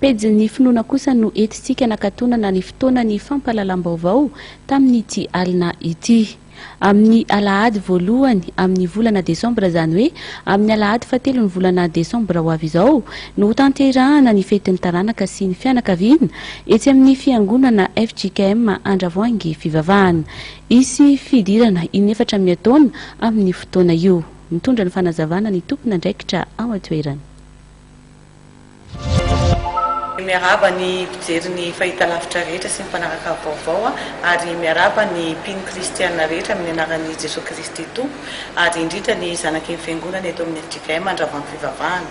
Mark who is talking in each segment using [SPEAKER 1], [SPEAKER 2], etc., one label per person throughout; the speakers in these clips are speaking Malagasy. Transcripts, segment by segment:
[SPEAKER 1] Pejin'ny finoana kosa no entintsika nakatonana ny fotoanan'ny fampahalalam-baovao tamin'ity alina ity. Amin'ny alahady voalohany amin'ny volana desambra izany hoe amin'ny alahady fahatelon'ny volana desambra ho avy izao no hotanterahana ny fetin'ny taranaka sy ny fianakaviana etsy amin'ny fiangonana fjkm Andravoahangy Fivavahana. Hisy fidirana in'efatra miataona amin'io fotoana io. Mitondra ny fanazavana ny tompon'andraikitra ao an-toerana.
[SPEAKER 2] Miarahaba ny mpijery ny fahitalavitra rehetra sy ny mpanaraka vaovao ary miarahaba ny mpino kristiana rehetra amin'ny anaran'i Jesoa Kristy Tompo ary indrindra ny zanaky ny Fiangonana eto amin'ny fjkm Andravoahangy Fivavahana.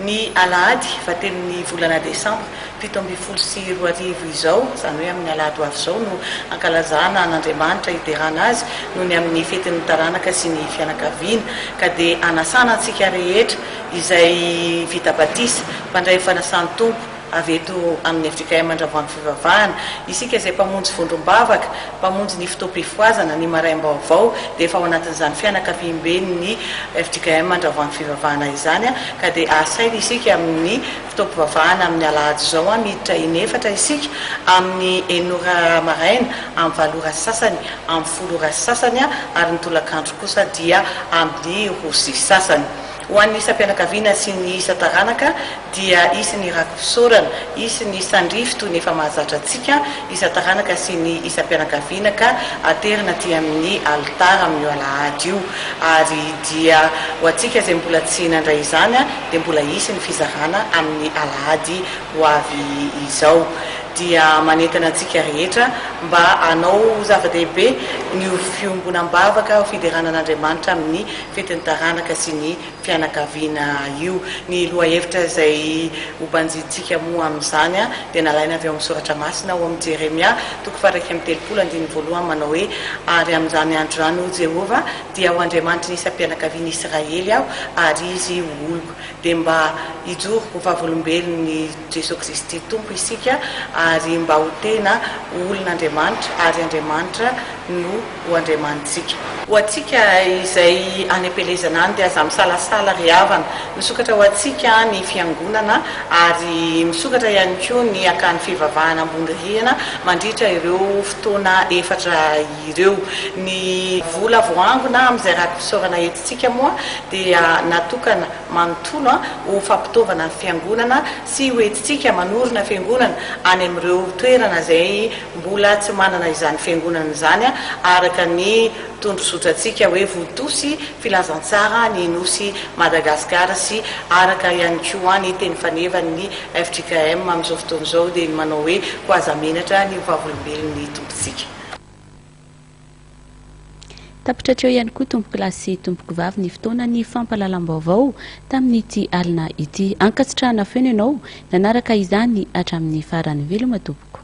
[SPEAKER 2] Ny alahady fahatelon'ny volana desambra 2017 izao, izany hoe amin'ny alahady ho avy izao no hankalazana an'Andriamanitra, hiderana Azy noho ny amin'ny fetin'ny taranaka sy ny fianakaviana ka dia hanasana antsika rehetra izay vita batisa, mpandray fanasan'ny Tompo avy eto amin'ny fjkm Andravoahangy Fivavahana. Isika izay mpamonjy vondrom-bavaka, mpamonjy ny fotoam-pifohazana, ny maraim-baovao, dia efa ao anatin'izany fianakaviamben'ny fjkm Andravoahangy Fivavahana izany, ka dia asaina isika amin'ny fotoam-pivavahana amin'ny alahady izao, miditra in'efatra isika, amin'ny enina ora maraina, amin'ny valo ora sy sasany, amin'ny folo ora sy sasany, ary ny tolakandro kosa dia amin'ny roa sy sasany. Ho an'ny isam-pianakaviana sy ny isan-taranaka dia hisy ny raki-pisaorana, hisy ny sandrify toy ny efa mahazatra antsika, isan-taranaka sy ny isam-pianakaviana ka aterina aty amin'ny alitara amin'io alahady io. Ary dia ho antsika izay mbola tsy nandray izany dia mbola hisy ny fizarana amin'ny alahady ho avy izao. Dia manentana antsika rehetra mba hanao ho zava-dehibe ny ho fiombonam-bavaka ho fiderana an'Andriamanitra amin'ny fetin'ny taranaka sy ny fianakaviana io. Ny lohahevitra izay hobanjintsika moa amin'izany dia nalaina avy ao amin'ny Soratra Masina ao amin'ny Jeremia toko faha-31 andininy voalohany manao hoe, Ary amin'izany andro izany, hoy Jehovah, dia ho Andriamanitry ny isam-pianakavian'Israely Aho, ary izy ho oloko. Dia mba hijoro ho vavolombelon'i Jesoa Kristy Tompo isika, ary mba ho tena olon'Andriamanitra, ary Andriamanitra no ho Andriamanitsika. Ho antsika izay any am-pielezana any dia aza misalasala ry havana. Misokatra ho antsika ny fiangonana ary misokatra ihany koa ny akany fivavahana ambony rihana mandritra ireo fotoana efatra ireo. Ny vola voaangona amin'izay raki-pisaorana entintsika moa dia natokana manontolo ho fampitaovana ny fiangonana sy ho entintsika manorina fiangonana any amin'ireo toerana izay Mbola tsy manana izany fiangonana izany araka ny tondrozotrantsika hoe Vontosy Filazantsara ny Nosy Madagascar sy araka ihany koa ny teny fanevan'ny fjkm amin'izao fotoana izao dia ny manao hoe koa aza menatra ny ho vavolombelon'ny Tompontsika.
[SPEAKER 1] Tapitra hatreo ihany koa tompokolahy sy tompokovavy ny fotoanan'ny fampahalalam-baovao tamin'ity alina ity. Ankasitrahana feno ianao nanaraka izany hatramin'ny farany. Veloma tompoko.